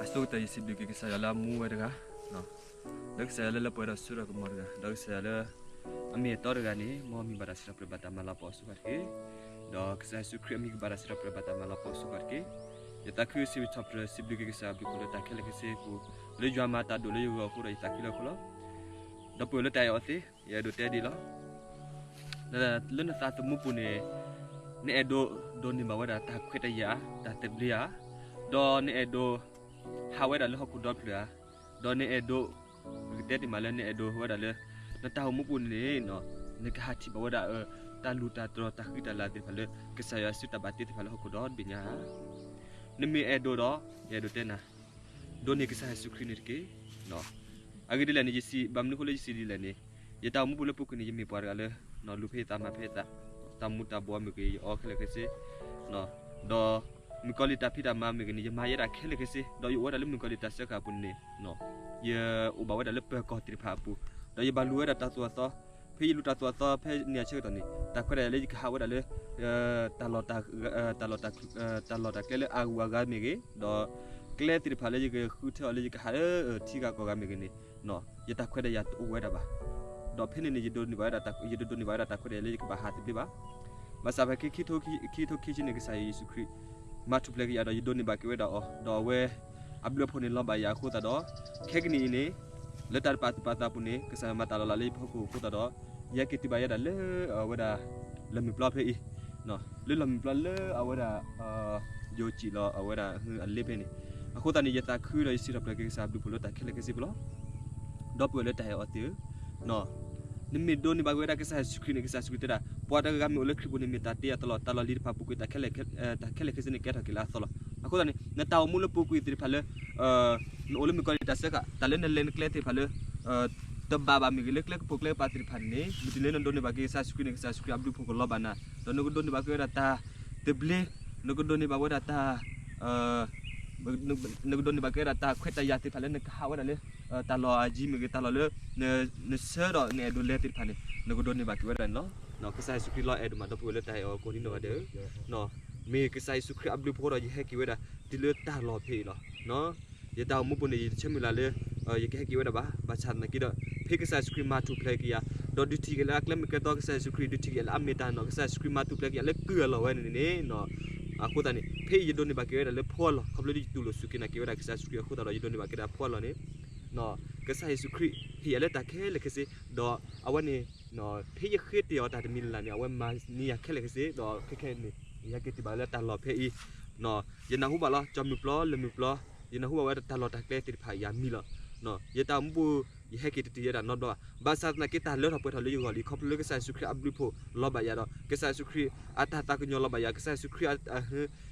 ဒ်သိးကတၢၢ် ယစံးဘျုးက့ၤကစၢ်ယွၤလၢအမူဝဲတဂၤ, ဒီးကစၢ်ယွၤလၢလၢပှဲၤဒီးဆှၢဒီးကမီၤတဂၤ, ဒီးကစၢ်ယွၤလၢ အမ့ၢ်အတီတဂၤန့ၣ် မ်မံၤဘၣ်တၢ်စံးထီၣ်ပတြၢၤဘၣ်တၢ်မၤလၤကပီၤအစိကတၢၢ်တက့ၢ်. ဒီးကစၢ်ယ့ၣ်ၡူးခရံာ်အမံၤကဘၣ်တၢ်စံးထီၣ်ပတြၢၤဘၣ်တၢ်မၤလၤကပီၤအစိကတၢၢ်တက့ၢ်. ယသးခုစံးထီၣ်ပတြၢၤ စံးဘျုးက့ၤကစၢ်ယွၤအဘျုးအဖှိၣ်လၢတၢ်ခဲလၢာ်ခဲဆ့အပူၤ, လၢယွၤမၤတၢ်ဒိၣ်လၢယဂီၢ်အဃိဒီးယသးခုလၢအဃိလီၤ. ဒီပုၢ်ဝဲၢ်လၢတၢ်အဲၣ်အီၤသ့ၣ်, ယအဲၣ်ဒိးတဲဒ်အံၤလီၤ. လၢနသးသမူပူၤန့ၣ်, နအဲၣ်ဒိးဒိးန့ၢ်ဘၣ်ဝဲဒၣ်တၢ်ခွဲးတၢ်ယာ်, တၢ်သဘျ့ဧါ, ဒီးနအဲၣ်ဒိး ဟးဝဲဒၣ်လၢဟီၣ်ခိၣ်ဒီဖျၢၣ်ဧါ, ဒီးနအဲၣ်ဒိး, ပကတဲတ့ၢ်မးလၢနအဲၣ်ဒိးဝဲဒၣ်လၢ နတၢ်အိၣ်မူပူၤန့ၣ်, နကဟးထံၣ်ဘၣ်ဝဲဒၣ် တၢ်လူၢ်တၢ်တြီၤ တၢ်ဃံတၢ်လၤသ့ၣ်တဖၣ်လၢ ကစၢ်ယွၤစုတၢ်ဘၣ်တ့သ့ၣ်တဖၣ်လၢဟီၣ်ခိၣ်ဒီဘ့ၣ်ညါဧါ. နမ့ၢ်အဲၣ်ဒိးဒီး, ယအဲၣ်ဒိးတဲနၤ, ဒိးန့ၢ်ကစၢ်ယ့ၣ်ၡူးခရံာ်န့ၣ်တက့ၢ်. အဂ့ၢ်ဒ်လဲၣ်န့ၣ် ယစံး, ဘၣ်မနုၤအဃိလၢယစံးဒ်လဲၣ်န့ၣ်, ယတၢ်အိၣ်မူပူၤလၢပူၤကွံာ်န့ၣ် ယမ့ၢ်ပှၤတဂၤလၢ လူၤဖဲယသးမၤဖဲယသး, တၢ်မူၤတၢ်ဘှီးမ့ၢ်ဂ့ၤ ယအီခဲလၢာ်ခဲဆ့, ဒီးမုၣ်ကီၤလံၢ်တၢ်ဖံးတၢ်မၤမ့ၢ်ဂ့ၤန့ၣ် ယမၤယဲဒၣ်ခဲလၢာ်ခဲဆ့, ဒီးယအိၣ်ဝဲဒၣ်လၢမုၣ်ကီၤလံၢ်တၢ်စၢဃာ်အပူၤန့ၣ်, ယအိၣ်ဘၣ်ဝဲဒၣ်လၢပၢၤကီၢ်သ့ၣ်တဖၣ်အပူၤ, ဒီးယဘၣ်လူၤဝဲဒၣ်တၢ်သိၣ်တၢ်သီ, ဖဲယလူၤတၢ်သိၣ်တၢ်သီဖဲန့ၣ်အဆၢကတီၢ်န့ၣ် တၢ်ခွဲးတၢ်ယာ်လၢယကဟးဝဲဒၣ်လၢ တၢ်လီၢ်တၢ်ကျဲလၢအဂုၤအဂၤမ့ၢ်ဂ့ၤ, ဒီးကျဲသ့ၣ်တဖၣ်လၢယကဃုထၢအီၤလၢယကဟးလၢထံဂၤကီၢ်ဂၤမ့ၢ်ဂ့ၤန့ၣ်, ယတၢ်ခွဲးတၢ်ယာ်တအိၣ်ဝဲဒၣ်ဘၣ်. ဒီးဖဲန့ၣ်န့ၣ် ယဒိးန့ၢ်ဘၣ်ဝဲဒၣ်, ယတဒိးန့ၢ်ဘၣ်ဝဲဒၣ်တၢ်ခွဲးတၢ်ယာ်လၢယကဘၣ်ဟးသဘျ့ဘၣ်. ဘၣ်ဆၣ်ဖဲခံ, ခံကထိခံဆံန့ၣ် ကစၢ်ယ့ၣ်ၡူးခရံာ် မၤထူၣ်ဖျဲးက့ၤယၤဒီး ယဒိးန့ၢ်ဘၣ်က့ၤဝဲဒၣ်အီၤ, ဒီးအဝဲ အဘျုးအဖှိၣ်န့ၣ်လီၤဘၣ်ယၤအဃိသတးဒီး, ခဲကနံၣ်အံၤန့ၣ် လၢတၢ်တပာ်သူၣ်ပာ်သးအပူၤန့ၣ် ကစၢ်ယွၤမၤတၢ်လီၤလးလၢယဖီခိၣ်အဃိသတးဒီး, ယဟဲက့ၤတုၤဘၣ်ယဲဒၣ်လၢအဝဲဒၣ် လီၢ်မုၢ်ပျီဖဲအံၤ, လၢလီၢ်မုၢ်ပျီလၢအဝဲဒၣ် ယိၤစံၣ်လီၤအဝဲဒၣ်အလ့ဖဲန့ၣ်, အဃိသတးန့ၣ် ယသးခုဒီးယစံးထီၣ်ပတြၢၤက့ၤကစၢ်အဘျုးအဖှိၣ်လၢတၢ်ခဲလၢာ်ခဲဆ့ပူၤလီၤ. ဒီပုၢ်ဝဲၢ်လၢတၢ်အဲၣ်အီၤသ့ၣ်ဧၢ, နမ့ၢ်ဒိးန့ၢ်ဘၣ်က့ၤဝဲဒၣ်ကစၢ်ယ့ၣ်ၡူးခရံာ်န့ၣ် ကစၢ်ယ့ၣ်ၡူးခရံာ်တဲဒၣ် ပှၤတဂၤဂၤမ့ၢ်အိၣ်လၢခရံာ်ပူၤန့ၣ် မ့ၢ်တၢ်တ့အသလီၢ်, တၢ်လီၢ်လံၤတဖၣ်ပူၤကွံာ် တၢ်ခဲလၢာ်ခဲဆ့န့ၣ် ကဲထီၣ်က့ၤလၢအသလီၢ်. အဃိသတးန့ၣ် နတၢ်အိၣ်မူလၢပူၤကွံာ်သ့ၣ်တဖၣ်လၢ နအိၣ်လၢမုၣ်ကီၤလံၢ်တၢ်စၢဃာ် တၢ်လၢနလဲၤနကျဲသ့ၣ်တဖၣ်လၢ တဘၣ်ဘၣ်မ့ၢ်ဂ့ၤ လၢကျဲကပိာ်ကျဲကပၤသ့ၣ်တဖၣ်န့ၣ်န့ၣ် မ့ၢ်တုၤလၢနဒိးန့ၢ်ဘၣ်က့ၤကစၢ်ယ့ၣ်ၡူးခရံာ်န့ၣ် ကစၢ်ယ့ၣ်ၡူးခရံာ်အဘျုးအဖှိၣ်ကလီၤဘၣ်နၤ, ဒီးနကဒိးန့ၢ်ဘၣ်က့ၤဝဲဒၣ်တၢ်သဘျ့, နကဒိးန့ၢ်ဘၣ်ဝဲဒၣ်တၢ် နကဒိးန့ၢ်ဘၣ်က့ၤဝဲဒၣ်တၢ်ခွဲးတၢ်ယာ်သ့ၣ်တဖၣ်လၢနကဟးဝဲဒၣ်လၢ တၢ်လီၢ်အယံၤမ့ၢ်ဂ့ၤ တၢ်လီၢ်လၢ နဆၢဒီးနအဲၣ်ဒိးလဲၤသ့ၣ်တဖၣ်န့ၣ် နကဒိးန့ၢ်ဘၣ်က့ၤဝဲဒၣ်န့ၣ်လီၤ. ကစၢ်ယ့ၣ်ၡူးခရံာ်လီၤအဲၣ်ဒိၣ်မး ဒီပုၢ်ဝဲၢ်လၢတၢ်အဲၣ်အီၤကိးဒံနီၢ်ဂၤဒဲးဧၢ, မ့ၢ်ကစၢ်ယ့ၣ်ၡူးခရံာ်အဘျုးအဖှိၣ်ဒီး ယဟဲက့ၤဝဲဒၣ်တုၤလၢတၢ်လီၢ်ဖဲအံၤလီၤ. ယတၢ်အိၣ်မူပူၤန့ၣ် ယတဆၢမုၢ်လၢ်လၢ ယကဟဲက့ၤဝဲဒၣ်ဘၣ်. ဘၣ်ဆၣ်သနာ်က့ဒီး ဖဲကစၢ်ယ့ၣ်ၡူးခရံာ်မၤထူၣ်ဖျဲးက့ၤယၤ ဒီးဒုးထံၣ်က့ၤလၢအကျဲမ့ၢ်ကဲတီ ကစၢ်ယ့ၣ်ၡူးခရံာ် ဒုးထံၣ်က့ၤလၢအမ့ၢ်တၢ်နီၢ် ကစၢ်ယ့ၣ်ၡူးခရံာ်မၤထူၣ်ဖျဲးက့ၤယၤလၢကုၢ်အလီၢ်ဝဲန့ၣ်န့ၣ် အဃိသတးန့ၣ် ဖဲအံၤယဒိးန့ၢ်ဘၣ်က့ၤဝဲဒၣ်လၢဖိအလီၢ် ခီဖျိလၢယတူၢ်လိာ်စူၢ်က့ၤနာ်က့ၤဝဲဒၣ်ကစၢ်ယ့ၣ်ၡူးခရံာ်အဃိသတးဒီး ယဒိးန့ၢ်ဘၣ်က့ၤဒၣ်ဖိအလီၢ်န့ၣ် ကစၢ်ယ့ၣ်ၡူးခရံာ်ဟ့ၣ်ယၤလၢတၢ်ခဲလၢာ်ခဲဆ့ ဒီးအဝဲန့ၣ် ဖဲယဃ့တ့ၢ်အီၤတၢ်တမံၤလၢ်လၢ်န့ၣ် အဝဲမၤန့ၢ်ယၤခဲလၢာ်ခဲဆ့ ဒီးခဲခဲအံၤန့ၣ် ယဟဲက့ၤတုၤဘၣ်လၢတၢ်လီၢ်ဖဲအံၤ ယနၢ်ဟူဘၣ်လီၤ ကၠီမုၢ်ပျီ လၢမုၢ်ပျီ ယနၢ်ဟူဘၣ်ဝဲဒၣ်တၢ်လီၢ်တၢ်ကျဲသ့ၣ်တဖၣ်ယၤမံလီၤ. ယတၢ်အိၣ်မူပူၤ ယဟဲက့ၤတတုၤယဲဒၣ်နီတဘျီဘၣ်. ဘၣ်ဆၣ်သနာ်က့တၢ်လၢထီၣ်ပှဲၤထီၣ်လၢယဂီၢ်လံ ခီဖျိလၢကစၢ်ယ့ၣ်ၡူးခရံာ်အဘျုးအဖှိၣ်လီၤဘၣ်ယၤဒီး ကစၢ်ယ့ၣ်ၡူးခရံာ်အတၢ်သးကညီၤလီၤဘၣ်ယၤ ကစၢ်ယ့ၣ်ၡူးခရံာ်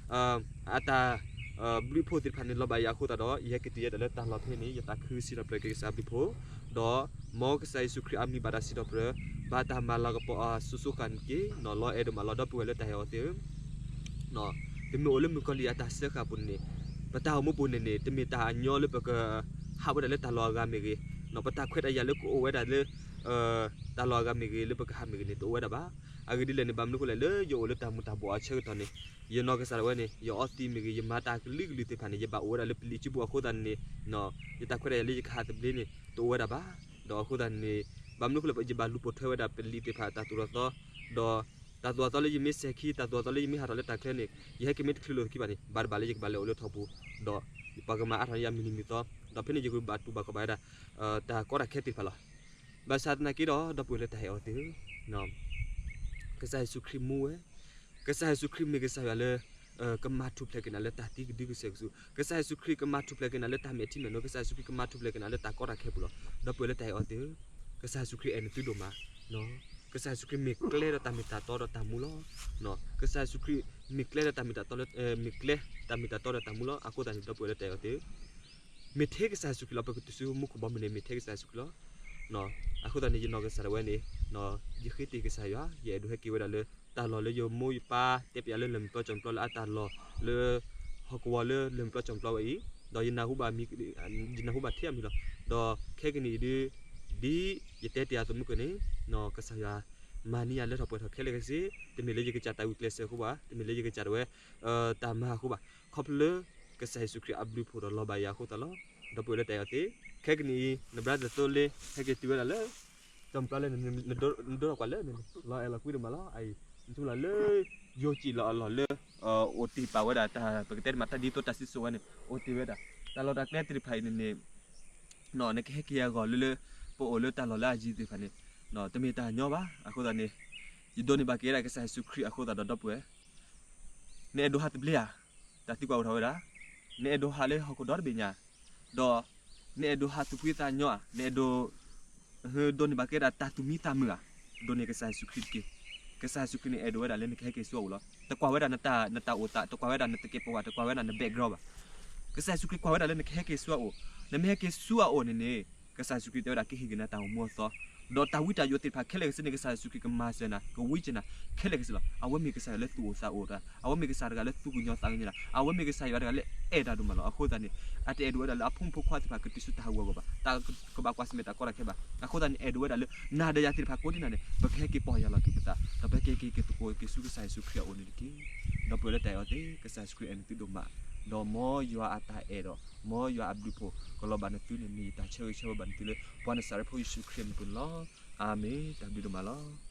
အတၢ် ဘျုးအဖှိၣ်သ့ၣ်တဖၣ်န့ၣ် လီၤဘၣ်ယၤအဃိသတးဒီး ယဟဲက့ၤတုၤယဲဒၣ်လၢတၢ်လီၢ်ဖဲန့ၣ် ယသးခုစံးထီၣ်ပတြၢၤက့ၤကစၢ်အဘျုးအဖှိၣ်, ဒီးမ်ကစၢ်ယ့ၣ်ၡူးခရံာ်အမံၤဘၣ်တၢ်စံးထီၣ်ပတြၢၤ ဘၣ်တၢ်မၤလၤကပီၤအစိၤစိၤဃၣ်ဃၣ်န့ၣ်တက့ၢ်. လီၤအဲၣ်ဒိၣ်မးလီၤ ဒီပုၢ်ဝဲၢ်လၢတၢ်အဲၣ်အီၤသ့ၣ်ဧၢ, ပမ့ၢ်အိၣ်လၢမုၣ်ကီၤလံၢ်အတၢ်စၢဃာ်အပူၤန့ၣ်န့ၣ် ပတၢ်အိၣ်မူပူၤန့ၣ်န့ၣ် တမ့ၢ်တၢ်အညီလၢပက ဟးဝဲဒၣ်လၢတၢ်လီၢ်အဂၤမ့ၢ်ဂ့ၤ, ပတၢ်ခွဲးတၢ်ယာ်လၢကအိၣ်ဝဲဒၣ်လၢ တၢ်လီၢ်အဂၤမ့ၢ်ဂ့ၤ လၢပကဟးမ့ၢ်ဂ့ၤန့ၣ် တအိၣ်ဝဲဒၣ်ဘၣ်. အဂ့ၢ်ဒ်လဲၣ်န့ၣ် ဘၣ်မနုၤအဃိလဲၣ် လၢယအိၣ်လၢတၢ်မူၤတၢ်ဘှီးအဆၢကတီၢ်န့ၣ် ယနီၢ်ကစၢ်ဒၣ်ဝဲန့ၣ် ယအီသံးမ့ၢ်ဂ့ၤ ယမၤတၢ်ကလုာ်ကလုာ်သ့ၣ်တဖၣ်န့ၣ် ယဘၣ်အိၣ်ဝဲဒၣ်လၢပလံာ်စုပူၤအဃိသတးန့ၣ် ယတၢ်ခွဲးတၢ်ယာ်လၢယကဟးသဘျ့န့ၣ် တအိၣ်ဝဲဒၣ်ဘၣ်. ဒီးအဃိသတးန့ၣ် ဘၣ်မနုၤအဃိလဲၣ် ယဘၣ်လူၤပိာ်ထွဲဝဲဒၣ်ပလံာ်သ့ၣ်တဖၣ်တၢ်သိၣ်တၢ်သီ, ဒီးတၢ်သိၣ်တၢ်သီလၢယမ့ၢ်စဲၤခံ တၢ်သိၣ်တၢ်သီလၢယမ့ၢ်ဟးထီၣ်လၢတၢ်ချၢန့ၣ် ယဟဲက့ၤမ့ၢ်တချုးလိာ်သခံဘၣ်န့ၣ် ဘၣ်တဘၣ်လၢယကဘၣ်လဲၤအိၣ်လၢထီၣ်ပူၤ, ဒီးယပှၤကမၤအါထီၣ်န့ၢ်ယၤမုၢ်နံၤမုၢ်သီ, ဒီးဖဲန့ၣ်ယကဘၣ်တူၢ်ဘၣ်ခီၣ်ဘၣ်ဝဲဒၣ် တၢ်ကီတၢ်ခဲသ့ၣ်တဖၣ်လီၤ. ဘၣ်ဆၣ်သနာ်က့ဒီး ဒီပုၢ်ဝဲၢ်လၢတၢ်အဲၣ်အီၤသ့ၣ်ဧၢ, ကစၢ်ယ့ၣ်ၡူးခရံာ်မူဝဲ, ကစၢ်ယ့ၣ်ၡူးခရံာ်မ့ၢ်ကစၢ်ယွၤလၢ ကမၤထူၣ်ဖျဲးက့ၤနၤလၢတၢ်သံကဒုကစၢၢ်ကစူၢ်, ကစၢ်ယ့ၣ်ၡူးခရံာ်ကမၤထူၣ်ဖျဲးက့ၤနၤလၢတၢ်မဲာ်ထံမဲာ်နိ, ကစၢ်ယ့ၣ်ၡူးခရံာ်ကမၤထူၣ်ဖျဲးက့ၤနၤလၢတၢ်ကီတၢ်ခဲပူၤလီၤ. ဒီပုၢ်ဝဲၢ်လၢတၢ်အဲၣ်အီၤသ့ၣ်ဧၢ, ကစၢ်ယ့ၣ်ၡူးခရံာ်အဲၣ်နသုဒိၣ်မး, ကစၢ်ယ့ၣ်ၡူးခရံာ်မ့ၢ်ကျဲဒီးတၢ်မ့ၢ်တၢ်တီဒီးတၢ်မူလီၤ. ကစၢ်ယ့ၣ်ၡူးခရံာ်မ့ၢ်ကျဲဒီးတၢ်မ့ၢ်တၢ်တီ, မ့ၢ်ကျဲတၢ်မ့ၢ်တၢ်တီဒီးတၢ်မူလီၤ. အဃိသတးန့ၣ် ဒီပုၢ်ဝဲၢ်လၢတၢ်အဲၣ်အီၤသ့ၣ်ဧၢ, မ့ၢ်ထဲကစၢ်ယ့ၣ်ၡူးခရံာ်လီၤ. ပကတုၤဆူမူခိၣ်ဘီမုၢ်န့ၣ် မ့ၢ်ထဲကစၢ်ယ့ၣ်ၡူးခရံာ်လီၤ. အဃိသတးန့ၣ် ယနီၢ်ကစၢ်ဒၣ်ဝဲန့ၣ် ယဃ့တ့ၢ်ကစၢ်ယွၤ, ယအဲၣ်ဒိးဟဲက့ၤဝဲဒၣ်လၢ တၢ်လီၢ်လၢယမိၢ်ယပၢ်တဲပၠးလၢလၢၢ်မုၢ်ပျီကၠီၣ်ပျီလၢအတၢ်လီၢ်လၢ ဟီၣ်ကဝီၤလၢလၢၢ်မုၢ်ပျီကၠီၣ်ပျီဝဲအံၤ, ဒီးယနၢ်ဟူဘၣ်, ယနၢ်ဟူဘၣ်ထဲအမံၤလီၤ. ဒီးခဲကနံၣ်အံၤဒု ဒ်ယတဲတ့ၢ်အသိးမုၢ်ကၢၢ်န့ၣ် ကစၢ်ယွၤ မၤန့ၢ်ယၤလၢထီၣ်ပှဲၤထီၣ်ခဲလၢာ်ခဲဆ့, တမ့ၢ်လၢယကစၢ်တၢ်ဂုာ်ကျဲးစၢးအဃိဘၣ်, တမ့ၢ်လၢယကစၢ်ဒၣ်ဝဲ တၢ်မၤအဃိဘၣ်, ခီဖျိလၢ ကစၢ်ယ့ၣ်ၡူးခရံာ်အဘျုးအဖှိၣ်ဒီးလီၤဘၣ်ယၤအဃိသတးလီၤ. ဒီပုၢ်ဝဲၢ်လၢတၢ်အဲၣ်အီၤသ့ၣ်, ခဲကနံၣ်အံၤ နဘြါသသိလ့ ဟဲက့ၤတုၤဝဲဒၣ်လၢ ကၠီၣ်ပျီလၢ နဒိးထီၣ်ကွၢ်လၢန့ၣ် လီၤအဲၣ်လီၤကွံဒိၣ်မးလီၤ. အံၤ နထူလီၤလၢ ယိၤကံၣ်လီၤအလီၢ်လၢ အိၣ်တ့ၢ်ပာ်ဝဲဒၣ်တၢ် ပကတဲတမံၤတၢ်ဒ်သိးတၢ်စံၣ်စိၤဝဲန့ၣ် အိၣ်တ့ၢ်ဝဲဒၣ် တၢ်လီၢ်တၢ်ကျဲသ့ၣ်တဖၣ်အံၤန့ၣ်န့ၣ် နကဟဲက့ၤအဂီၢ်လၢလၢ ပအိၣ်လၢတၢ်လီၢ်လၢအယံၤသ့ၣ်တဖၣ်န့ၣ် တမ့ၢ်တၢ်ညီဘၣ်. အဃိသတးန့ၣ် ယဒိးန့ၢ်ဘၣ်က့ၤဝဲဒၣ်ကစၢ်ယ့ၣ်ၡူးခရံာ်အဃိသတးဒီး ဒီပုၢ်ဝဲၢ် နအဲၣ်ဒိးဟးသဘျ့ဧါ, တၢ်သံကွၢ်အိၣ်ထီၣ်ဝဲဒၣ်, နအဲၣ်ဒိးဟးလၢဟီၣ်ခိၣ်ဒီတဘ့ၣ်ညါ, ဒီး နအဲၣ်ဒိးဟးသူၣ်ဖှံသးညီဧါ, နအဲၣ်ဒိး ဒိးန့ၢ်ဘၣ်က့ၤဝဲဒၣ်တၢ်သူၣ်မံသးမုာ်ဧါ, ဒိးန့ၢ်ကစၢ်ယ့ၣ်ၡူးခရံာ်တက့ၢ်. ကစၢ်ယ့ၣ်ၡူးခရံာ်န့ၣ်အဲၣ်ဒိးဝဲဒၣ်လၢနကဟဲက့ၤဆူအအိၣ်လီၤ. တကွၢ်ဝဲဒၣ်နတၢ်အိၣ်သး, တကွၢ်ဝဲဒၣ်နသကဲးပဝး, တကွၢ်ဝဲဒၣ်န background ဘၣ်. ကစၢ်ယ့ၣ်ၡူးခရံာ်ကွၢ်ဝဲဒၣ်လၢနကဟဲက့ၤဆူအအိၣ်, နမ့ၢ်ဟဲက့ၤဆူအအိၣ်န့ၣ်န့ၣ် ကစၢ်ယ့ၣ်ၡူးခရံာ်တဲဝဲဒၣ်ကဟ့ၣ်က့ၤနၤတၢ်အိၣ်မူအသီ, ဒီးတၢ်ဝံတၢ်ယိးသ့ၣ်တဖၣ်ခဲလၢာ်ခဲဆ့န့ၣ် ကစၢ်ယ့ၣ်ၡူးခရံာ်ကမၤစၢၤနၤ, ကဝံစၢၤနၤခဲလၢာ်ခဲဆ့လီၤ. အဝဲမ့ၢ်ကစၢ်ယွၤလၢသူၣ်အိၣ်သးအိၣ်တဂၤ, အဝဲမ့ၢ်ကစၢ်တဂၤလၢသူၣ်ကညီၤသးကညီၤတဂၤ, အဝဲမ့ၢ်ကစၢ်ယွၤတဂၤလၢအဲၣ်တၢ်ဒိၣ်မးလီၤ. အဃိသတးန့ၣ် အတအဲၣ်ဒိးဝဲဒၣ်လၢအဖိမုၣ်ဖိခွါသ့ၣ်တဖၣ်ကတုၤဆူတၢ်ဟးဂီၤအဂီၢ်ဘၣ်, တၢ်ကဘၣ်ကွၢ်ဆၢၣ်မဲာ်တၢ်ကီတၢ်ခဲဘၣ်. အဃိသတးန့ၣ် အဲၣ်ဒိးဝဲဒၣ်လၢ နၤဒီးယၤသ့ၣ်တဖၣ်ကိးဒံးနၤန့ၣ် ပကဟဲက့ၤပီၢ်ယၢ်လီၤက့ၤပသး, ဒီးပဟဲက့ၤက့ၤကသကိးက့ၤဆူကစၢ်ယ့ၣ်ၡူးခရံာ်အအိၣ်န့ၣ်တက့ၢ်. ဒီပုၢ်ဝဲၢ်လၢတၢ်အဲၣ်အီၤသ့ၣ်, ကစၢ်ယ့ၣ်ၡူးခရံာ်အဲၣ်နသုဒိၣ်မး, ဒီးမ်ယွၤအတၢ်အဲၣ်ဒီး မ်ယွၤအဘျုးအဖှိၣ် ကလီၤဘၣ်နသုန့ၣ် မ့ၢ်ယတၢ်ဆၢဂ့ၤဆၢဝါဘၣ်နသုလၢ ပှၤနစၤရ့းဖိယ့ၣ်ၡူးခရံာ်အမံၤပူၤန့ၣ်လီၤ. အၤမ့ၣ်, တၢ်ဘျုးဒိၣ်မးလီၤ.